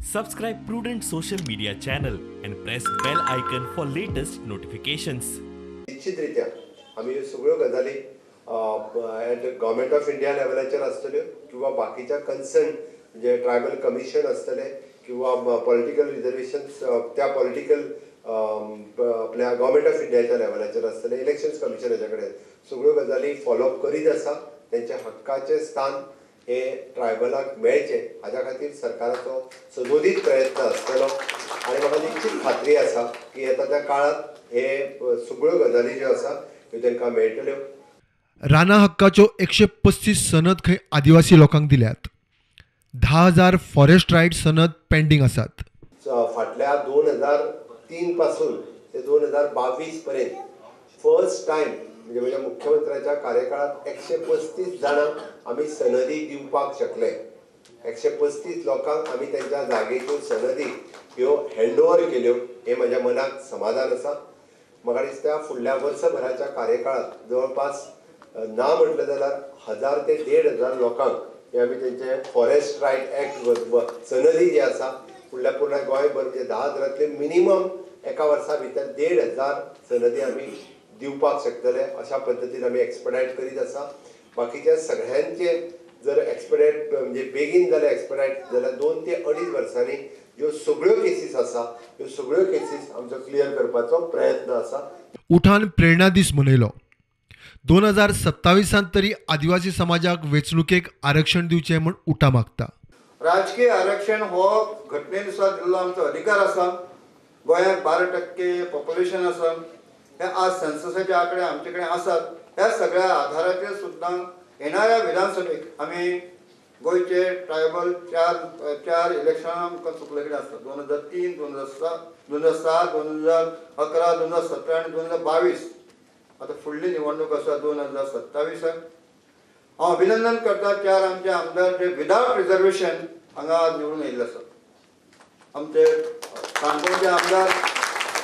Subscribe Prudent social media channel and press bell icon for latest notifications. निश्चितरित्या आमी ह्यो सगळ्यो गजाली एट गव्हर्मेंट ऑफ इंडिया लेवलाचेर आसतल्यो किंवा बाकीच्या कन्सर्न म्हणजे ट्रायबल कमिशन आसतले किंवा पॉलिटिकल रिजर्वेशन्स त्या पॉलिटिकल आपल्या गव्हर्मेंट ऑफ इंडियाच्या लेवलाचेर आसतले, इलेक्शन्स कमिशनाच्या कडेन सगळ्यो गजाली फॉलोअप करीत आसा. तेंच्या हक्काचें स्थान हे ट्रायबलाक मेळचें हाज्या खातीर सरकाराचो सदोदीत प्रयत्न आसतलो आनी म्हाका निश्चीत खात्री आसा की येता त्या काळांत हे सगळ्यो गजाली ज्यो आसा त्यो तांकां मेळटल्यो. राना हक्काच्यो 135 सनद खंय आदिवासी लोकांक दिल्यात. 10,000 फॉरेस्ट रायट सनद पेंडींग आसात. फाटल्या 2003 पासून ते 2022 पर्यंत फर्स्ट टायम म्हणजे म्हज्या मुख्यमंत्र्याच्या कार्यकाळात 135 जाणांक आमी सनदी दिवपाक शकले. 135 लोकांक आमी तेंच्या जागेच्यो सनदी ह्यो हँडओवर केल्यो हें म्हज्या मनाक समाधान आसा. म्हाका दिसता फुडल्या वर्सभराच्या कार्यकाळात जवळपास ना म्हटलें जाल्यार 1000 ते 1500 लोकांक हे आमी तेंचे फॉरेस्ट रायट एक्ट सनदी जी आसा फुडल्या पूर्ण गोंयभर म्हणजे 10,000 मिनिमम एका वर्सा भितर 1500 सनदी आमी दिवपाक शकतले अशा पद्दतीन आमी एक्सपेडायट करीत आसा. बाकीच्या सगळ्यांचे जर एक्सपेडायट म्हणजे बेगीन जाल्यार एक्सपेडायट जाल्यार 2 ते 2.5 वर्सांनी ज्यो सगळ्यो केसीस आसा त्यो सगळ्यो केसीस आमचो क्लियर करपाचो प्रयत्न आसा. उठान प्रेरणा दीस मनयलो. 2027 तरी आदिवासी समाजाक वेंचणुकेक आरक्षण दिवचें म्हूण उठा मागता. राजकीय आरक्षण हो घटनेनुसार दिल्लो आमचो अधिकार आसा. गोंयांत 12% पॉप्युलेशन आसा. हे आज सेन्ससाचे आंकडे आमचे कडेन आसात. ह्या सगळ्या आधाराचेर सुद्दां येणाऱ्या विधानसभेक आमी गोंयचे ट्रायबल चार इलेक्शनां आमकां चुकले कडेन आसता. 2003, 2007, 2011, 2017 आनी 2022. आतां फुडली निवडणूक आसा 2027. हांव अभिनंदन करता 4 आमचे आमदार जे विदावट रिजर्वेशन हांगा आज निवडून येयल्ले आसात. आमचे काणकोणचे आमदार,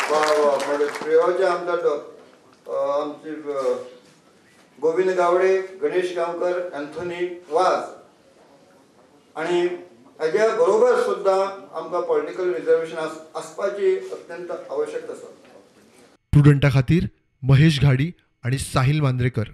प्रियोळचे आमदार आमचे गोविंद गावडे, गणेश गांवकर, अँथोनी वाज आनी हेज्या बरोबर सुद्दां आमकां पॉलिटिकल रिजर्वेशन आसपाची अत्यंत आवश्यक आसा. प्रुडंटा खातीर महेश घाडी आणि साहिल मांद्रेकर.